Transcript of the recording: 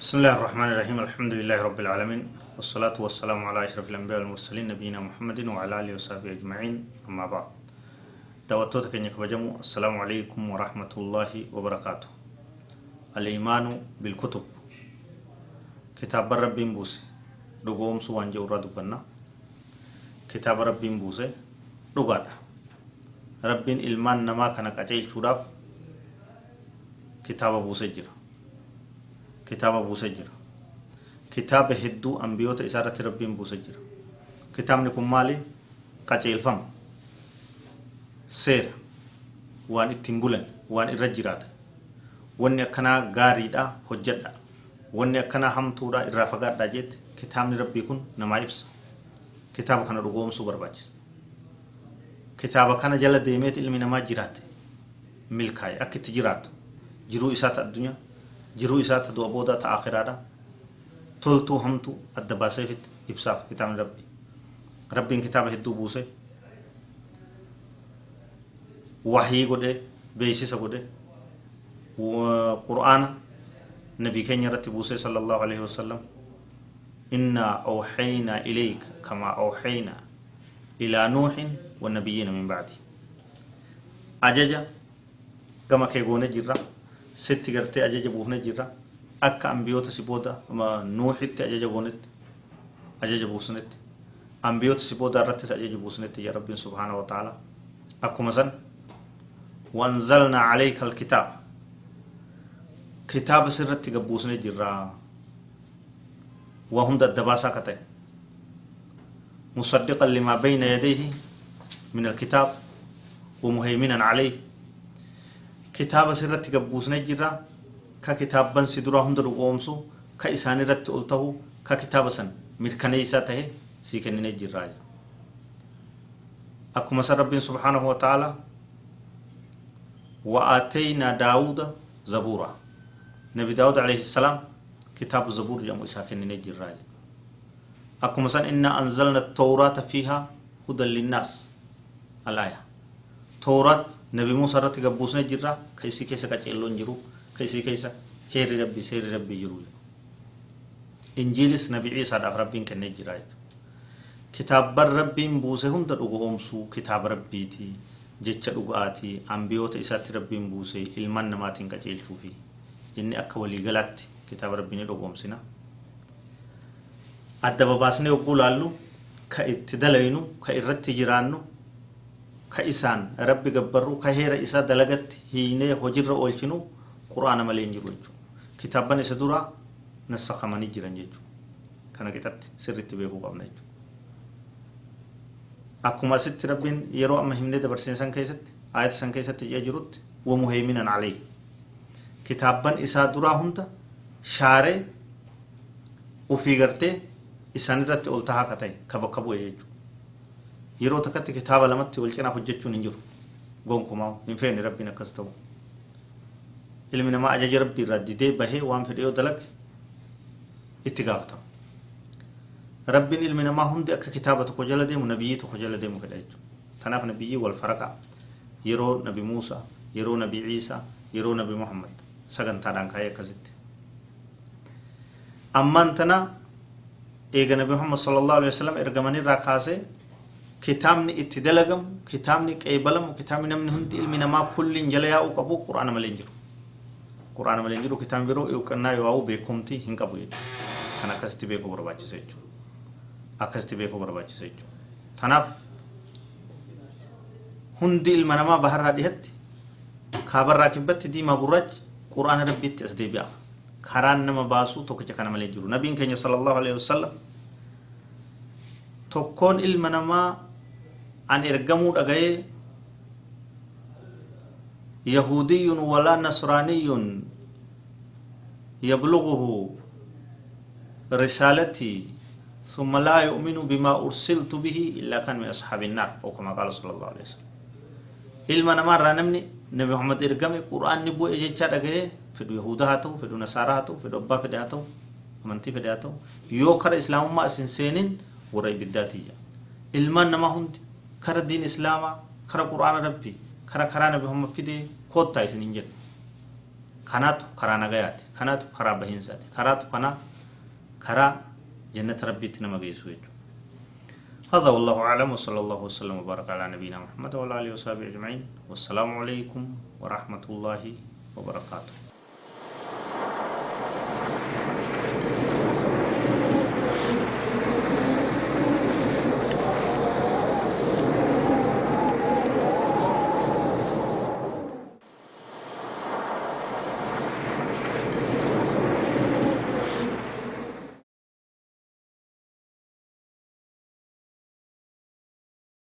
بسم الله الرحمن الرحيم الحمد لله رب العالمين والصلاة والسلام على أشرف الأنبياء والمرسلين نبينا محمد وعلى آله وصحبه أجمعين أما بعد دعوتك أن يكبجموا السلام عليكم ورحمة الله وبركاته الإيمان بالكتب كتاب ربي بوسي رقوم سوان جورا دبنا كتاب ربي بوسي رقاد ربي إلمان نما كان قجيل شراف كتاب بوسي جرا كتاب بوسي جرا كتاب هدو أنبيوت إسارة ربي بوسي جرا كتاب نكون مالي قجيل فم سير وان اتنبولن وان الرجرات وان يكنا غاريدا حجدا وان يكنا همتودا الرافقات جيت كتاب ربي يكون نما يبس كتاب كان رغوم سو برباچس كتاب كان جل ديمت علم نما جرات ملكاي اكت جرات جرو اسات الدنيا جرو اسات دو ابودا تا اخرادا تلتو همتو ادباسيفت ابصاف كتاب ربي ربي كتاب هدو بوسه وحي قده بيسيس قده وقرآن نبي كين رتبوسه صلى الله عليه وسلم إنا أوحينا إليك كما أوحينا إلى نوح والنبيين من بعده أججا كما كيغونه جرا ست غرتي أججا بوهنه جرا أكا أنبيوت سيبودا ما نوح أججا بونت أججا بوسنت أنبيوت سيبودا رتس أججا بوسنت يا رب سبحانه وتعالى أكو مثلا وانزلنا عليك الكتاب كتاب سرت قبوسني جرا وهم الدباسة كته مصدقا لما بين يديه من الكتاب ومهيمنا عليه كتاب سرت قبوسني جرا ككتاب بن سدرا هم درقومسو كإساني رت قلته ككتاب سن مركنيسة ته سيكنني جرا أكو مسر رب سبحانه وتعالى وآتينا داود زبورا نبي داود عليه السلام كتاب الزبور جمع إساكن نجي الراجل أكو مثلا إنا أنزلنا التوراة فيها هدى للناس الآية توراة نبي موسى رتي قبوس نجرا كيسي كيسا كتشيلون جرو كيسي كيسا هيري ربي سيري ربي جرو إنجيلس نبي عيسى داف ربين كنجي راجل كتاب بر ربي مبوسه هم تدقوهم كتاب ربي تي jecha dhugaatii ambiyoota isaatti rabbiin buuse ilmaan namaatiin qajeelchuu fi inni akka waliigalaatti kitaaba rabbiin dhugoomsina adda babaasnee yogguu laallu ka itti dalaynu ka irratti jiraannu ka isaan rabbi gabbarru ka heera isaa dalagatti hiinee hojiirra oolchinu quraana malee hin jiru jechuudha kitaabban isa duraa nasakhamanii jiran jechuudha kana qixatti sirriitti beekuu qabna jechuudha akkuma asitti rabbiin yeroo amma himnee dabarsine san keessatti ayata san keessatti jee jirutti wamuhayminan alayhi kitaabban isaa duraa hunda shaaree ufii gartee isaan irratti ol tahaa ka ta'e ka bakka bu'e jechuudha yeroo takkatti kitaaba lamatti wal cinaa hojjechuun hin jiru gonkumaa hin feene rabbiin akkas ta'u ilmi namaa ajaja rabbii irraa didee bahee waan fedhe yoo dalage itti gaafatama ربين ilmi namaa hundi akka kitaaba tokko jala deemu nabiyyi tokko jala deemu fedha jechuudha. Tanaaf nabiyyi wal faraqa yeroo nabi Muusaa, yeroo nabi Ciisaa, yeroo nabi Muhammad sagantaadhaan kaa'ee akkasitti. Ammaan tana eega nabi Muhammad sallallahu alaihi wasallam ergamanii irraa kaasee kitaabni itti dalagamu, kitaabni qeebalamu, kitaabni namni hundi ilmi namaa kulliin jala yaa'uu qabu quraana malee hin jiru. Quraana malee hin jiru kitaabni biroo yookaan yaa'uu beekumtii hin qabu jechuudha. Kan akkasitti beekuu barbaachisa jechuudha. Akkasitti beekuu barbaachisa jechuudha. Tanaaf hundi ilma namaa baharraa dhihatti kaabarraa kibbatti diimaa gurraachi quraana rabbiitti as deebi'a. Karaan nama baasuu tokkicha kana malee jiru. Nabiin keenya sallallahu alaihi wasallam tokkoon ilma namaa an ergamuu dhaga'ee yahudiyyun walaa nasraaniyyun yablughuhu risaalatii ثم لا يؤمن بما أرسلت به إلا كان من أصحاب النار أو كما قال صلى الله عليه وسلم إلما نمار نمني نبي محمد إرقامي قرآن نبو إجيتشا رقه فدو يهودا هاتو فدو نصارى هاتو فدو أبا فدو هاتو أمنتي فدو هاتو يو كر إسلام ما أسنسينين ورأي بالذاتية إلما نما هند كر دين إسلاما كر قرآن ربي كر كرا نبي محمد فدي كوتا إسنين جل كاناتو كرانا غياتي Kanaatu karaa bahiinsaati. Karaatu kana karaa jannata rabbiitti nama geessu jechuudha. هذا والله أعلم، وصلى الله وسلم وبارك على نبينا محمد وعلى آله وصحبه أجمعين، والسلام عليكم ورحمة الله وبركاته.